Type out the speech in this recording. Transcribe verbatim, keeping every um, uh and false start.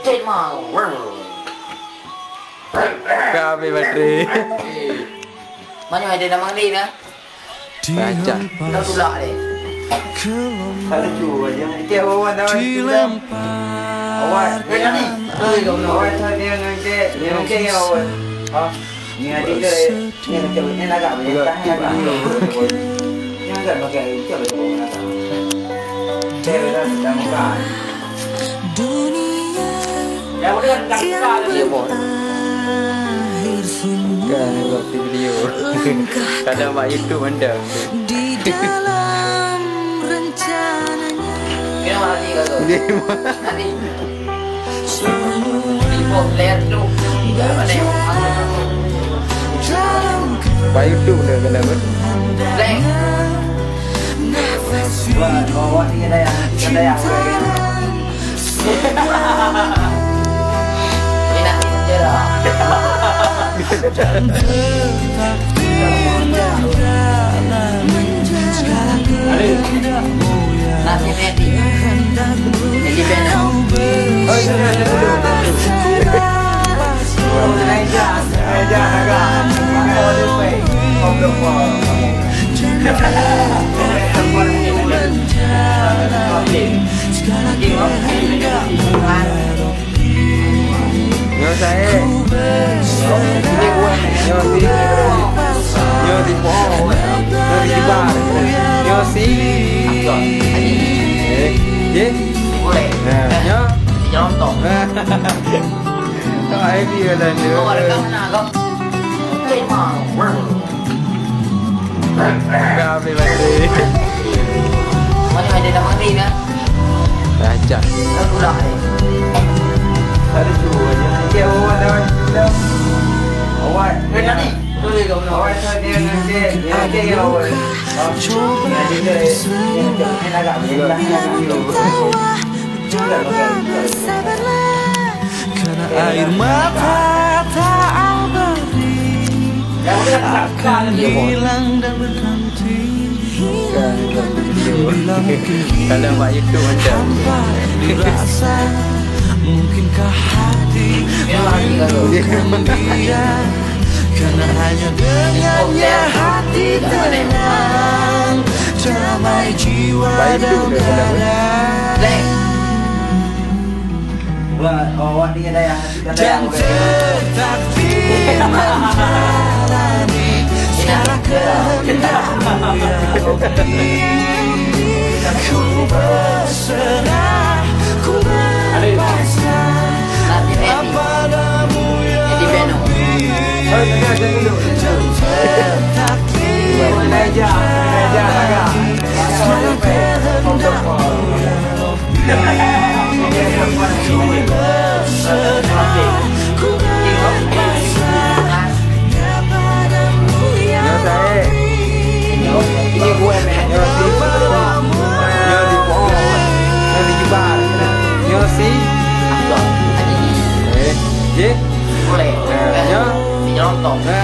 Cek mau. Ka habéh baterai. Mana ada nama ni dah? Baca. Dah tulak deh. Tak lucu aja. Dia orang dah tulak. Awak. Eh, ni. Awak tu dia ngecek, dia ngecek ya awak. Ha? Ni ada ke? Ni macam ni agak boleh tahan agak. Ni agak pakai macam mana? Dia dah sedang buka. Dunia yang berakhir semua. Kan, waktu video. Kadang bak YouTube mantap. Di dalam rencananya. Dia mah. Nanti. Di bawah layar tu. Bak YouTube dah kena ber- Black. Wah, wah, wah, ni ada yang, ada yang. Nyoe saé. Nyoe si. Nyoe si po. Nyoe si kibar. Nyoe si. Eh, ye? Nah, nyoe. Nyoe. Tak ada dia lah, dia. Ka habéh baterai. Mana ada nama ni dah? Raja. Dah pula ni. Ada tu aja. Dia awak dah. Awak. Kena ni. Awak tu dia nanti. Dia nanti awak. Coba senyum, agak berubah. Coba bersabarlah. Karena air mata tak abadi akan hilang dan berhenti. Hilang dan berhenti. Bila mungkin hilang tanpa dirasa, mungkinkah hati melulukan dia? Karena hanya dengannya hati tenang, damai jiwa dan dada. Buat awak ni ada yang dan tertakdir menjalani segala kehendakmu, ya Rabbi. Ku berserah, ku berpasrah kepadamu, ya Rabbi. Dan tertakdir menjalani segala kehendakmu, ya Rabbi. Nyoe saé. Nyoe si. Nyoe si. Nyoe si. Eh, ye. Boleh. Nyoe. Nyoe. Nyoe.